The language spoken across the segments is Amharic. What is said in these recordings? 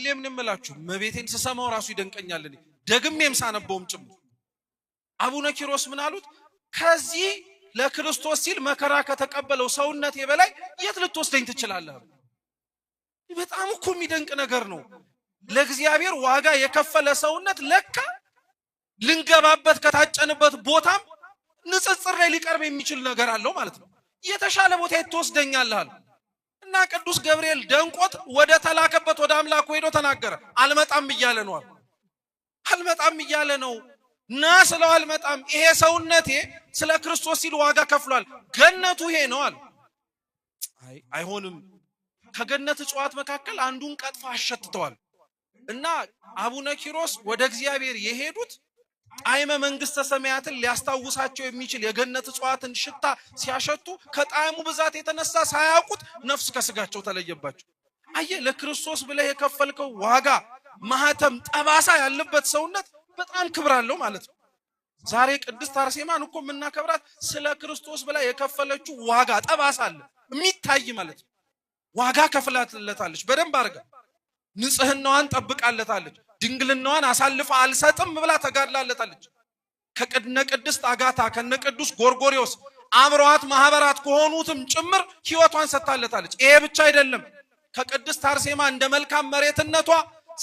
ሁሌም ነው የምላችሁ፣ እመቤቴን ስሰማው ራሱ ይደንቀኛል። እኔ ደግሜም ሳነበውም ጭምር። አቡነ ኪሮስ ምን አሉት? ከዚህ ለክርስቶስ ሲል መከራ ከተቀበለው ሰውነቴ በላይ የት ልትወስደኝ ትችላለህ? በጣም እኮ የሚደንቅ ነገር ነው። ለእግዚአብሔር ዋጋ የከፈለ ሰውነት ለካ ልንገባበት ከታጨንበት ቦታም ንጽጽር ላይ ሊቀርብ የሚችል ነገር አለው ማለት ነው። የተሻለ ቦታ የት ትወስደኛለህ አለ። እና ቅዱስ ገብርኤል ደንቆት ወደ ተላከበት ወደ አምላኩ ሄዶ ተናገረ። አልመጣም እያለ ነው አለ። አልመጣም እያለ ነው። ና ስለው አልመጣም። ይሄ ሰውነቴ ስለ ክርስቶስ ሲል ዋጋ ከፍሏል። ገነቱ ይሄ ነው አለ። አይ አይሆንም። ከገነት እጽዋት መካከል አንዱን ቀጥፋ አሸትተዋል። እና አቡነ ኪሮስ ወደ እግዚአብሔር የሄዱት ጣዕመ መንግስተ ሰማያትን ሊያስታውሳቸው የሚችል የገነት እጽዋትን ሽታ ሲያሸቱ ከጣዕሙ ብዛት የተነሳ ሳያውቁት ነፍስ ከስጋቸው ተለየባቸው። አየህ፣ ለክርስቶስ ብለህ የከፈልከው ዋጋ ማህተም ጠባሳ ያለበት ሰውነት በጣም ክብር አለው ማለት ነው። ዛሬ ቅድስት አርሴማን እኮ የምናከብራት ስለ ክርስቶስ ብላ የከፈለችው ዋጋ ጠባሳ አለ የሚታይ ማለት ነው። ዋጋ ከፍላለታለች በደንብ አድርጋ፣ ንጽህናዋን ጠብቃለታለች። ድንግልናዋን አሳልፋ አልሰጥም ብላ ተጋድላለታለች። ከቅድነ ቅድስት አጋታ ከነ ቅዱስ ጎርጎሪዎስ አብረዋት ማህበራት ከሆኑትም ጭምር ህይወቷን ሰጥታለታለች። ይሄ ብቻ አይደለም። ከቅድስት አርሴማ እንደ መልካም መሬትነቷ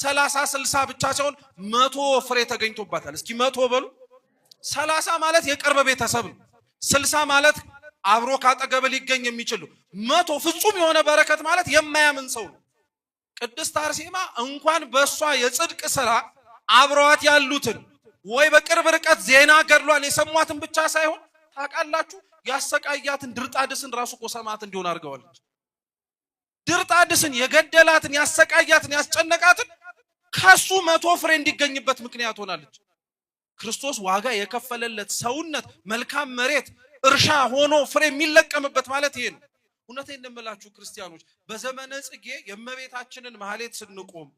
30 60 ብቻ ሳይሆን 100 ፍሬ ተገኝቶባታል። እስኪ 100 በሉ። 30 ማለት የቅርብ ቤተሰብ ነው። 60 ማለት አብሮ ካጠገብ ሊገኝ የሚችል ነው። 100 ፍጹም የሆነ በረከት ማለት የማያምን ሰው ነው። ቅድስት አርሴማ እንኳን በእሷ የጽድቅ ስራ አብረዋት ያሉትን ወይ በቅርብ ርቀት ዜና ገድሏን የሰሟትን ብቻ ሳይሆን ታውቃላችሁ፣ ያሰቃያትን ድርጣድስን ራሱ እኮ ሰማዕት እንዲሆን አድርገዋለች። ድርጣድስን የገደላትን፣ ያሰቃያትን፣ ያስጨነቃትን ከሱ 100 ፍሬ እንዲገኝበት ምክንያት ሆናለች። ክርስቶስ ዋጋ የከፈለለት ሰውነት መልካም መሬት እርሻ ሆኖ ፍሬ የሚለቀምበት ማለት ይሄ ነው። እውነቴን እንደምላችሁ ክርስቲያኖች፣ በዘመነ ጽጌ የእመቤታችንን ማህሌት ስንቆም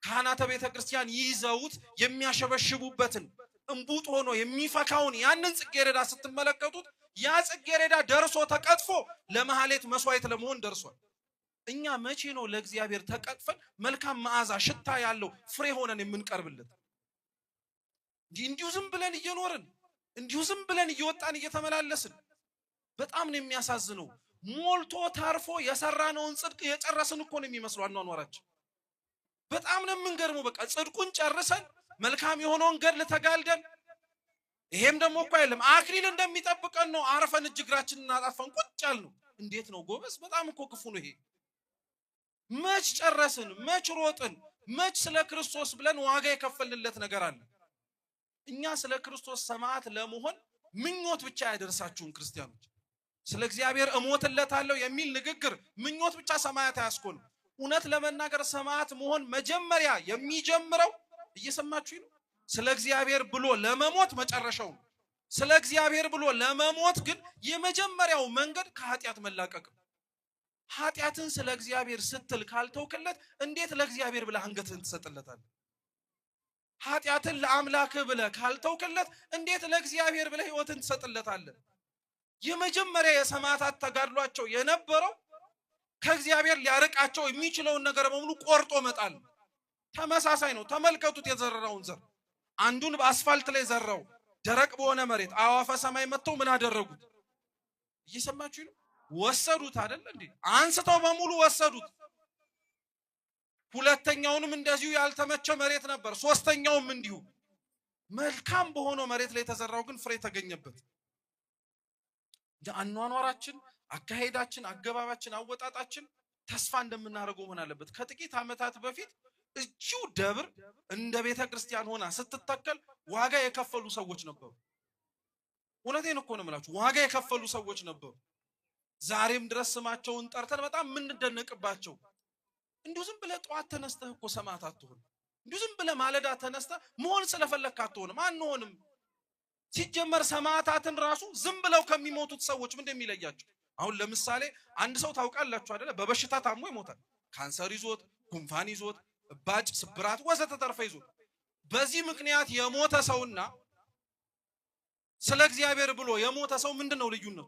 ካህናተ ቤተ ክርስቲያን ይዘውት የሚያሸበሽቡበትን እምቡጥ ሆኖ የሚፈካውን ያንን ጽጌረዳ ስትመለከቱት ያ ጽጌረዳ ደርሶ ተቀጥፎ ለማህሌት መስዋዕት ለመሆን ደርሷል። እኛ መቼ ነው ለእግዚአብሔር ተቀጥፈን መልካም መዓዛ ሽታ ያለው ፍሬ ሆነን የምንቀርብለት? እንዲሁ ዝም ብለን እየኖርን፣ እንዲሁ ዝም ብለን እየወጣን እየተመላለስን በጣም ነው የሚያሳዝነው። ሞልቶ ተርፎ የሰራነውን ጽድቅ የጨረስን እኮ ነው የሚመስለው አኗኗራችን። በጣም ነው የምንገርመው። በቃ ጽድቁን ጨርሰን መልካም የሆነውን ገድል ተጋልደን፣ ይሄም ደግሞ እኮ አይደለም፣ አክሊል እንደሚጠብቀን ነው አርፈን እጅ እግራችንን አጣጥፈን ቁጭ ያልነው። እንዴት ነው ጎበዝ? በጣም እኮ ክፉ ነው ይሄ። መች ጨረስን? መች ሮጥን? መች ስለ ክርስቶስ ብለን ዋጋ የከፈልንለት ነገር አለ? እኛ ስለ ክርስቶስ ሰማዕት ለመሆን ምኞት ብቻ አያደርሳችሁም ክርስቲያኖች። ስለ እግዚአብሔር እሞትለታለሁ የሚል ንግግር ምኞት ብቻ ሰማዕት አያስኮንም። እውነት ለመናገር ሰማዕት መሆን መጀመሪያ የሚጀምረው፣ እየሰማችሁ ነው፣ ስለ እግዚአብሔር ብሎ ለመሞት መጨረሻው ነው። ስለ እግዚአብሔር ብሎ ለመሞት ግን የመጀመሪያው መንገድ ከኃጢአት መላቀቅ ነው። ኃጢአትን ስለ እግዚአብሔር ስትል ካልተውክለት እንዴት ለእግዚአብሔር ብለህ አንገትህን ትሰጥለታለህ? ኃጢአትን ለአምላክህ ብለህ ካልተውክለት እንዴት ለእግዚአብሔር ብለህ ሕይወትን ትሰጥለታለህ? የመጀመሪያ የሰማዕታት ተጋድሏቸው የነበረው ከእግዚአብሔር ሊያርቃቸው የሚችለውን ነገር በሙሉ ቆርጦ መጣል። ተመሳሳይ ነው። ተመልከቱት የዘራውን ዘር። አንዱን በአስፋልት ላይ ዘራው፣ ደረቅ በሆነ መሬት። አዕዋፈ ሰማይ መጥተው ምን አደረጉት? እየሰማችሁ ነው። ወሰዱት አይደል እንዴ? አንስተው በሙሉ ወሰዱት። ሁለተኛውንም እንደዚሁ ያልተመቸ መሬት ነበር። ሶስተኛውም እንዲሁ። መልካም በሆነው መሬት ላይ የተዘራው ግን ፍሬ ተገኘበት። አኗኗራችን፣ አካሄዳችን፣ አገባባችን፣ አወጣጣችን ተስፋ እንደምናደርገው መሆን አለበት። ከጥቂት ዓመታት በፊት እቺው ደብር እንደ ቤተ ክርስቲያን ሆና ስትተከል ዋጋ የከፈሉ ሰዎች ነበሩ። እውነቴን እኮ ነው የምላችሁ፣ ዋጋ የከፈሉ ሰዎች ነበሩ። ዛሬም ድረስ ስማቸውን ጠርተን በጣም የምንደነቅባቸው። እንዲሁ ዝም ብለህ ጠዋት ተነስተህ እኮ ሰማዕት አትሆንም። እንዲሁ ዝም ብለህ ማለዳ ተነስተህ መሆን ስለፈለግክ አትሆንም፣ አንሆንም። ሲጀመር ሰማዕታትን ራሱ ዝም ብለው ከሚሞቱት ሰዎች ምንድን የሚለያቸው? አሁን ለምሳሌ አንድ ሰው ታውቃላችሁ አይደለ? በበሽታ ታሞ ይሞታል። ካንሰር ይዞት፣ ጉንፋን ይዞት፣ እባጭ፣ ስብራት ወዘተ ተርፈ ይዞት በዚህ ምክንያት የሞተ ሰውና ስለ እግዚአብሔር ብሎ የሞተ ሰው ምንድን ነው ልዩነቱ?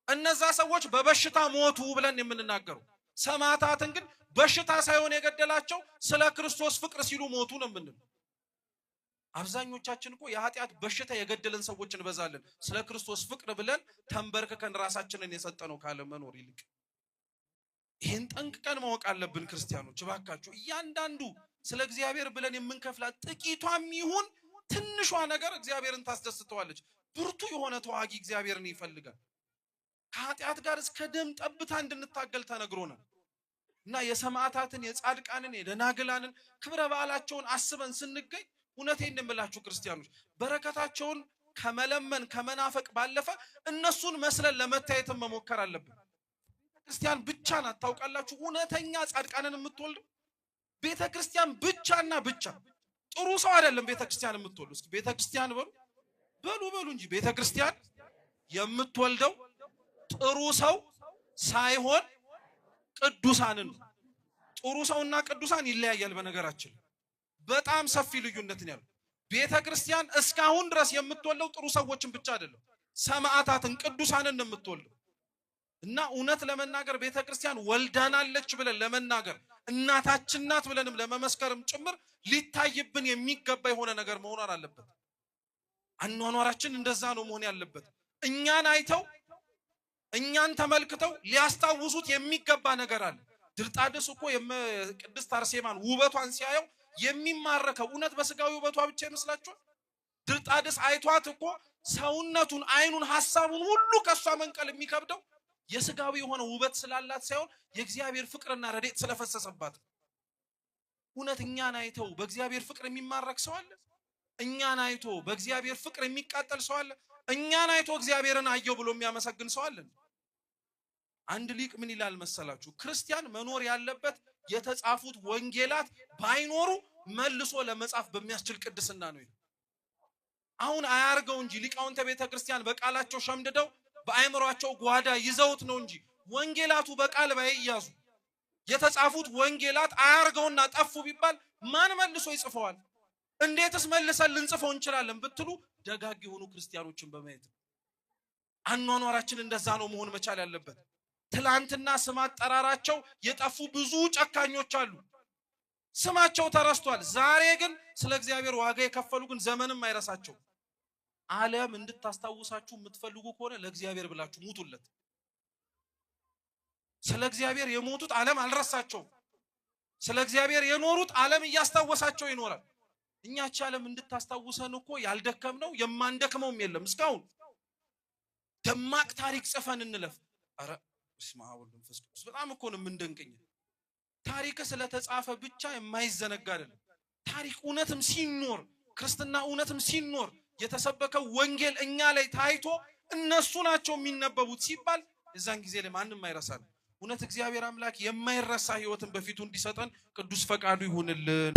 እነዛ ሰዎች በበሽታ ሞቱ ብለን የምንናገረው፣ ሰማዕታትን ግን በሽታ ሳይሆን የገደላቸው ስለ ክርስቶስ ፍቅር ሲሉ ሞቱ ነው የምንለው። አብዛኞቻችን እኮ የኃጢአት በሽታ የገደለን ሰዎች እንበዛለን። ስለ ክርስቶስ ፍቅር ብለን ተንበርክከን ራሳችንን የሰጠነው ካለ መኖር ይልቅ ይህን ጠንቅቀን ማወቅ አለብን። ክርስቲያኖች እባካችሁ እያንዳንዱ ስለ እግዚአብሔር ብለን የምንከፍላት ጥቂቷም ይሁን ትንሿ ነገር እግዚአብሔርን ታስደስተዋለች። ብርቱ የሆነ ተዋጊ እግዚአብሔርን ይፈልጋል። ከኃጢአት ጋር እስከ ደም ጠብታ እንድንታገል ተነግሮናል። እና የሰማዕታትን የጻድቃንን የደናግላንን ክብረ በዓላቸውን አስበን ስንገኝ እውነቴን እንደምላችሁ ክርስቲያኖች በረከታቸውን ከመለመን ከመናፈቅ ባለፈ እነሱን መስለን ለመታየትን መሞከር አለብን። ክርስቲያን ብቻ ናት ታውቃላችሁ፣ እውነተኛ ጻድቃንን የምትወልደው ቤተ ክርስቲያን ብቻና ብቻ። ጥሩ ሰው አይደለም ቤተ ክርስቲያን የምትወልደው። እስኪ ቤተ ክርስቲያን በሉ በሉ በሉ እንጂ ቤተ ክርስቲያን የምትወልደው ጥሩ ሰው ሳይሆን ቅዱሳንን ነው። ጥሩ ሰውና ቅዱሳን ይለያያል። በነገራችን በጣም ሰፊ ልዩነት ነው ያለው። ቤተ ክርስቲያን እስካሁን ድረስ የምትወልደው ጥሩ ሰዎችን ብቻ አይደለም፣ ሰማዕታትን፣ ቅዱሳንን ነው የምትወልደው። እና እውነት ለመናገር ቤተ ክርስቲያን ወልዳናለች ብለን ለመናገር እናታችን ናት ብለንም ለመመስከርም ጭምር ሊታይብን የሚገባ የሆነ ነገር መሆኗን አለበት። አኗኗራችን እንደዛ ነው መሆን ያለበት። እኛን አይተው እኛን ተመልክተው ሊያስታውሱት የሚገባ ነገር አለ። ድርጣድስ እኮ ቅድስት አርሴማን ውበቷን ሲያየው የሚማረከው እውነት በስጋዊ ውበቷ ብቻ ይመስላችኋል? ድርጣድስ አይቷት እኮ ሰውነቱን፣ አይኑን፣ ሐሳቡን ሁሉ ከእሷ መንቀል የሚከብደው የስጋዊ የሆነ ውበት ስላላት ሳይሆን የእግዚአብሔር ፍቅርና ረድኤት ስለፈሰሰባት ነው። እውነት እኛን አይተው በእግዚአብሔር ፍቅር የሚማረክ ሰው አለ? እኛን አይቶ በእግዚአብሔር ፍቅር የሚቃጠል ሰው አለ? እኛን አይቶ እግዚአብሔርን አየው ብሎ የሚያመሰግን ሰው አለ? አንድ ሊቅ ምን ይላል መሰላችሁ? ክርስቲያን መኖር ያለበት የተጻፉት ወንጌላት ባይኖሩ መልሶ ለመጻፍ በሚያስችል ቅድስና ነው ይላል። አሁን አያርገው እንጂ ሊቃውንተ ቤተ ክርስቲያን በቃላቸው ሸምድደው በአእምሯቸው ጓዳ ይዘውት ነው እንጂ ወንጌላቱ በቃል ባይያዙ የተጻፉት ወንጌላት አያርገውና ጠፉ ቢባል ማን መልሶ ይጽፈዋል? እንዴትስ መልሰን ልንጽፈው እንችላለን ብትሉ ደጋግ የሆኑ ክርስቲያኖችን በማየት ነው። አኗኗራችን እንደዛ ነው መሆን መቻል ያለበት። ትላንትና ስም አጠራራቸው የጠፉ ብዙ ጨካኞች አሉ። ስማቸው ተረስቷል። ዛሬ ግን ስለ እግዚአብሔር ዋጋ የከፈሉ ግን ዘመንም አይረሳቸው። ዓለም እንድታስታውሳችሁ የምትፈልጉ ከሆነ ለእግዚአብሔር ብላችሁ ሙቱለት። ስለ እግዚአብሔር የሞቱት ዓለም አልረሳቸውም። ስለ እግዚአብሔር የኖሩት ዓለም እያስታወሳቸው ይኖራል። እኛች ዓለም እንድታስታውሰን እኮ ያልደከምነው የማንደክመውም የለም። እስካሁን ደማቅ ታሪክ ጽፈን እንለፍ። ኧረ በስመ አብ ወወልድ ወመንፈስ ቅዱስ። በጣም እኮ ነው የምንደንቀኝ። ታሪክ ስለተጻፈ ብቻ የማይዘነጋ አይደለም። ታሪክ እውነትም ሲኖር፣ ክርስትና እውነትም ሲኖር፣ የተሰበከው ወንጌል እኛ ላይ ታይቶ እነሱ ናቸው የሚነበቡት ሲባል የዛን ጊዜ ላይ ማንም አይረሳል። እውነት እግዚአብሔር አምላክ የማይረሳ ሕይወትን በፊቱ እንዲሰጠን ቅዱስ ፈቃዱ ይሁንልን።